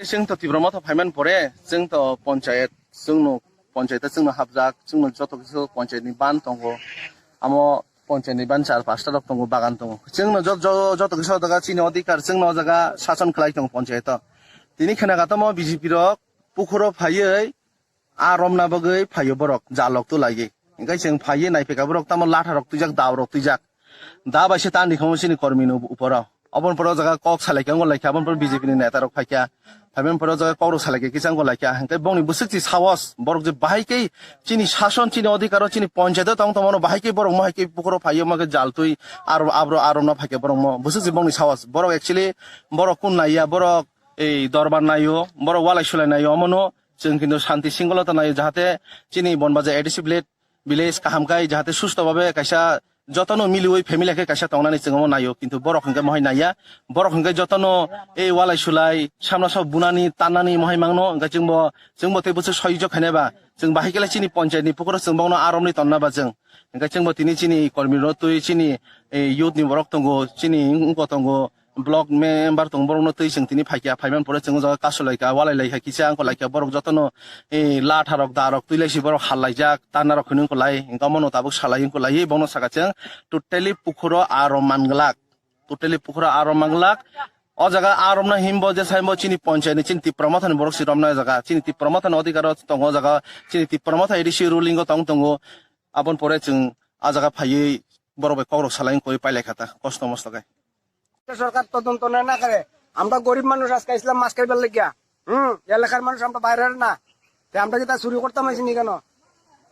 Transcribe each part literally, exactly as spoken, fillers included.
Chwng to Tipra Motha phaiman pore, chwng to ponchayat, chwngno ponchayat, chwngno hapjak, chwngno joto kisa ponchayat ni ban tongo. Amo ponchayat ni ban char pasta rok tongo, bagan tongo. Chwngno jot-, jo-, joto kisa daga chini odhikar, chwngno o jaga sason khlai tongo ponchayat o. Tini khena gatamo B J P rok pukhuro phaiwi, a romna bagwi phaio borok, jalok tu laiwi. Hinkhe chwng phaiwi naiphaikha borok tamo latha rok twijak, dao rok twijak. Da bai se tan rikhomo chini kormi ni uporo. Oboni pore o jaga kok salaikha, wngkha laikha, oboni pore B J P ni neta rok phaikha. Phaimani pore o jaga kok rok salaikha, kisa wngkha laikha. Hinkhe bongni bwswk chi sahos, borok je bahai khe chini sason, chini odhikaro, chini ponchayat o tong tongmano bahai khe borok mohai khe pukhuro phaio, ma khe jal twi aro abro aro no phaikha borok mo. Bwswk chi bongni sahos. Borok actually borok kun naiya, borok ei dorbar naio, borok walai sulai naio, omono chwng kintu shanti singolota naio, jahate chini Bonbaja A D C village, village kaham khai, jahate susto babe kaisa jotono miliwi family khe kaisa tongnani chwng omo naio, kintu borok hinkhe mohai naiya, borok hinkhe jotono ei walai sulai, samna sok bunani, tannani mohai mangno, hinkhe chwngbo, chwngbo tei bwswk soyijok khainai ba, chwng bahai khe chini ponchayat ni pukhuro chwng bongno aromni tonna ba chwng, hinkhe chwngbo tini chini kormi rok twi chini, ei youth ni borok tongo, chini wngko tongo, block member tong borokno twi chwng tini phaikha, phaimani pore chwng o jaga kasulaikha, walailai kha kisa wngkha laikha, borok jotono, eh, latha rok, da rok twi laisi borok hal laijak, tanna rok hinwi wngkha lai, wngkha mono tabuk salai wngkha lai, bono saka chwng totally pukhuro aro manglak, totally pukhuro aro manglak. O jaga a romna himbo je saimbo chini ponchayat ni, chini Tipra Motha ni borok si romna o jaga, chini Tipra Motha ni odhikar o tongo o jaga, chini Tipra Motha A D C ruling o tong tongo, aboni pore chwng a jaga phaiwi borok bai kok rok salai wngkha pailai kha ta kosto mosto khe. সরকার তদন্ত না না করে। আমরা গরিব মানুষ, আজকে ইসলাম মাছ খাইবার লাগিয়া। হুম, এলাকার মানুষ আমরা বাইরের না। তে আমরা কিতা চুরি করতাম আইছি নি কেন?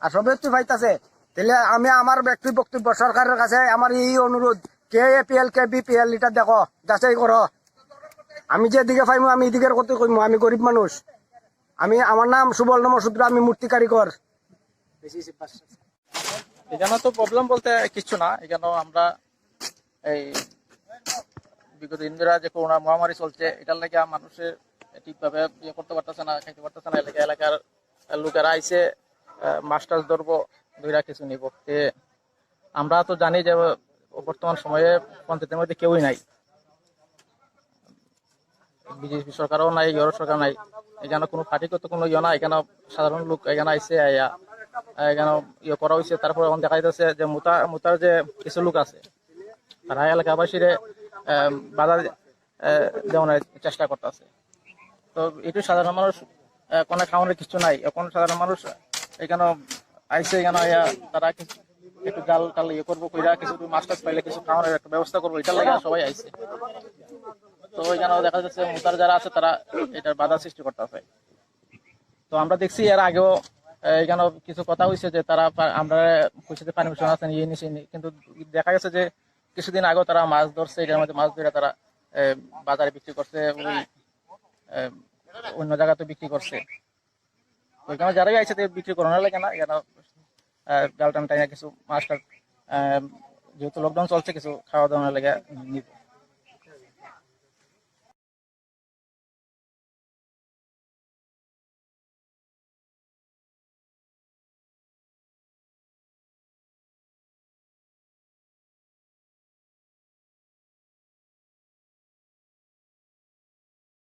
আর সবে তো পাইতাছে। তাহলে আমি আমার ব্যক্তি বক্তব্য সরকারের কাছে আমার এই অনুরোধ, K A P L, K B P L, এটা দেখো, যাচাই করো। আমি যেদিকে পাইমু আমি এদিকের কথা কইমু, আমি গরিব মানুষ। আমি, আমার নাম সুবল নমঃ শূদ্র, আমি মূর্তি কারিগর। এখানে তো প্রবলেম বলতে কিচ্ছু না। এখানে আমরা এই বিগত দিন ধরে যে করোনা মহামারী চলছে, এটার লেগে মানুষে ঠিকভাবে ইয়ে করতে পারতেছে না, খাইতে পারতেছে না। এলাকা, এলাকার লোকেরা আইছে, আহ, মাছ টাছ ধরবো, ধইরা কিছু নিব। তে আমরা তো জানি যে বর্তমান সময়ে পঞ্চায়েতের মধ্যে কেউই নাই, বিজেপি সরকারও নাই, ইউরোপ সরকার নাই। এখানে কোনো পার্টিগত কোনো ইয়ে না, এখানে সাধারণ লোক এখানে আইছে, আইয়া এখানে ইয়ে করা হয়েছে। তারপরে এখন দেখা যাচ্ছে যে মুতা, মুতার যে কিছু লোক আছে, তারা এলাকাবাসীরে, আহ, বাধা, আহ, দেওয়ানোর চেষ্টা করতেছে। তো একটু সাধারণ মানুষ, আহ, কোনো খাওয়ানোর কিছু নাই। এখন সাধারণ মানুষ এখানে আইছে, এখানে আইয়া তারা কিছু একটু জাল টাল ইয়ে করবো, কইরা কিছু একটু মাছ টাছ পাইলে কিছু খাওয়ানোর একটা ব্যবস্থা করবো, এটার লাগে সবাই আইছে। তো এখানে দেখা যাচ্ছে মুতার যারা আছে তারা এটার বাধা সৃষ্টি করতেছে। তো আমরা দেখছি এর আগেও, আহ, এখানে কিছু কথা হয়েছে যে তারা পা-, আমরা কইছে যে পারমিশন আছে নি, এই নিচে নি, কিন্তু দেখা গেছে যে কিছুদিন আগেও তারা মাছ ধরছে, এটার মধ্যে মাছ ধরে তারা, আহ, বাজারে বিক্রি করছে, ওই, আহ, অন্য জায়গাতে বিক্রি করছে। ওইখানে যারাই আইছে তারা বিক্রি করানোর লাগে না, এখানে, আহ, জাল টান টাইনা কিছু মাছ টাছ, আহ, যেহেতু লকডাউন চলছে কিছু খাওয়া দাওয়ানোর লাগে নিব।